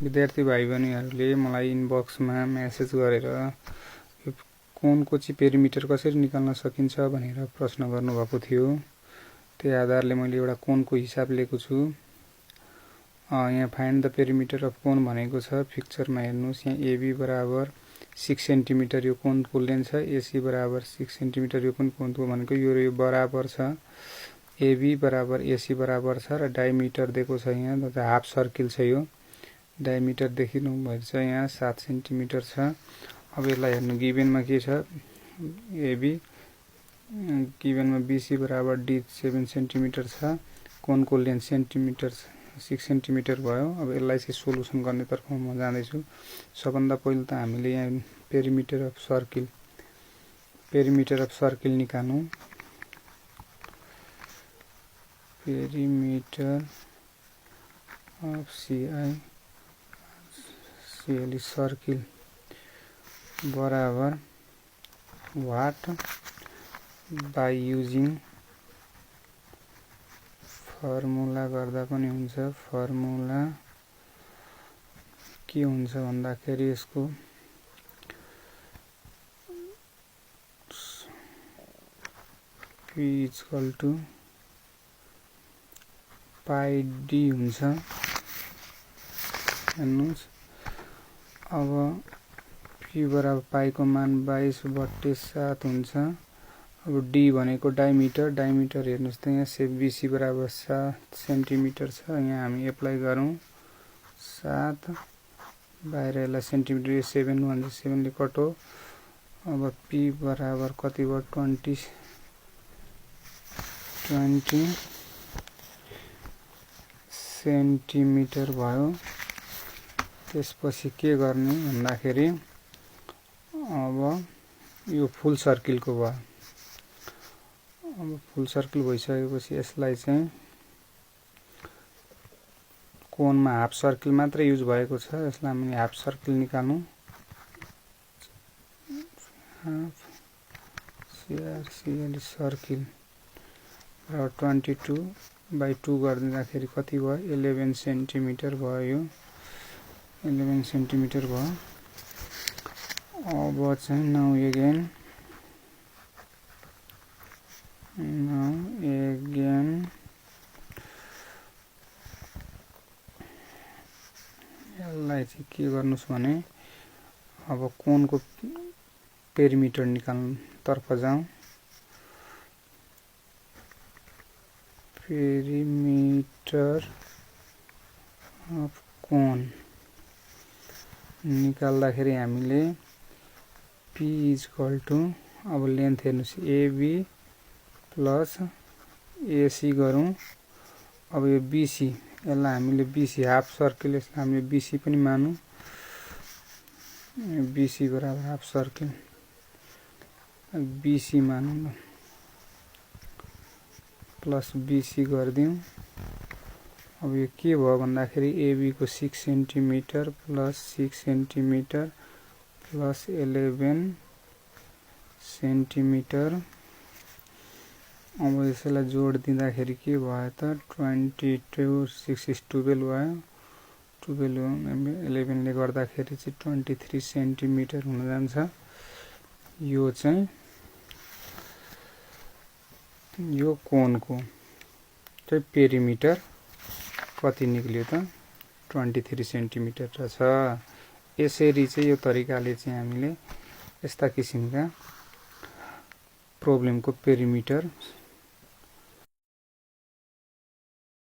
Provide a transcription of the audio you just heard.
विद्यार्थी भाइ बहिनीहरूले मलाई इनबक्समा मेसेज गरेर यो कोनको चाहिँ पेरिमिटर कसरी निकाल्न सकिन्छ भनेर प्रश्न गर्नुभएको थियो। त्यही आधारले मैले एउटा कोनको हिसाब लिएको छु। यहाँ फाइन्ड द पेरिमिटर अफ कोन भनेको छ। पिक्चरमा हेर्नुहोस्, यहाँ एबी बराबर 6 सेन्टिमिटर यो कोनको लेन्थ छ, एसी बराबर 6 सेन्टिमिटर यो पनि कोनको भनेको यो बराबर छ। एबी बराबर एसी बराबर छ र डायमिटर दिएको छ यहाँ हाफ सर्किल छ। यो डायमिटर देखिनु भएछ यहाँ 7 सेन्टिमिटर छ। अब यसलाई हेर्नु गिभनमा के छ, एबी गिभनमा बीसी बराबर डी 7 सेन्टिमिटर छ, कोनको लेन्थ सेन्टिमिटर 6 सेन्टिमिटर भयो। अब यसलाई चाहिँ सोलुसन गर्ने तर्फमा म जाँदैछु। सबभन्दा पहिलो त हामीले यहाँ पेरिमिटर अफ सर्किल निकाल्नु। पेरिमिटर अफ CL सर्किल बराबर वाट बाई युजिङ फर्मुला गर्दा पनि हुन्छ। फर्मुला के हुन्छ भन्दाखेरि यसको P equal to pie D हुन्छ। हेर्नुहोस्, अब P बराबर पाईको मान 22/7 हुन्छ। अब डी भनेको डायमिटर हेर्नुहोस् त यहाँ बीसी बराबर 7 सेन्टिमिटर छ। यहाँ हामी एप्लाई गरौँ 7 बाहिर यसलाई सेन्टिमिटर 7 भन्छ, 7 ले कटो। अब P बराबर कति भयो 20 सेन्टिमिटर भयो। त्यसपछि के गर्ने भन्दाखेरि अब यो फुल सर्किलको भयो। अब फुल सर्किल भइसकेपछि यसलाई चाहिँ कोनमा हाफ सर्किल मात्र युज भएको छ, यसलाई हामीले हाफ सर्किल निकाल्नु। CL सर्किल र 22/2 गरिदिँदाखेरि कति भयो 11 सेन्टिमिटर भयो। यो 11 सेन्टिमिटर भयो। अब चाहिँ नाउ एगेन यसलाई चाहिँ के गर्नुस् भने अब कोनको पेरिमिटर निकाल्नु तर्फ जाउँ। पेरिमिटर अफ कोन निकाल्दाखेरि हामीले P इक्वल टु अब लेन्थ हेर्नुहोस् एबी प्लस एसी गरौँ। अब यो बीसी, यसलाई हामीले बीसी हाफ सर्किल, यसलाई हामीले बीसी पनि मानौँ। बीसी बराबर हाफ सर्किल बीसी मानौँ प्लस बीसी गरिदिउँ। अब यो के भयो भन्दाखेरि एबी को 6 centimetre plus 6 centimetre plus 11 centimetre. अब यसलाई जोड दिँदाखेरि के भयो त 22 6 12 भयो। 11 ले गर्दाखेरि चाहिँ 23 सेन्टिमिटर हुन जान्छ। यो चाहिँ यो कोनको चाहिँ पेरिमिटर कति निक्ल्यो त 23 सेन्टिमिटर छ। यसरी चाहिँ यो तरिकाले चाहिँ हामीले यस्ता किसिमका प्रब्लमको पेरिमिटर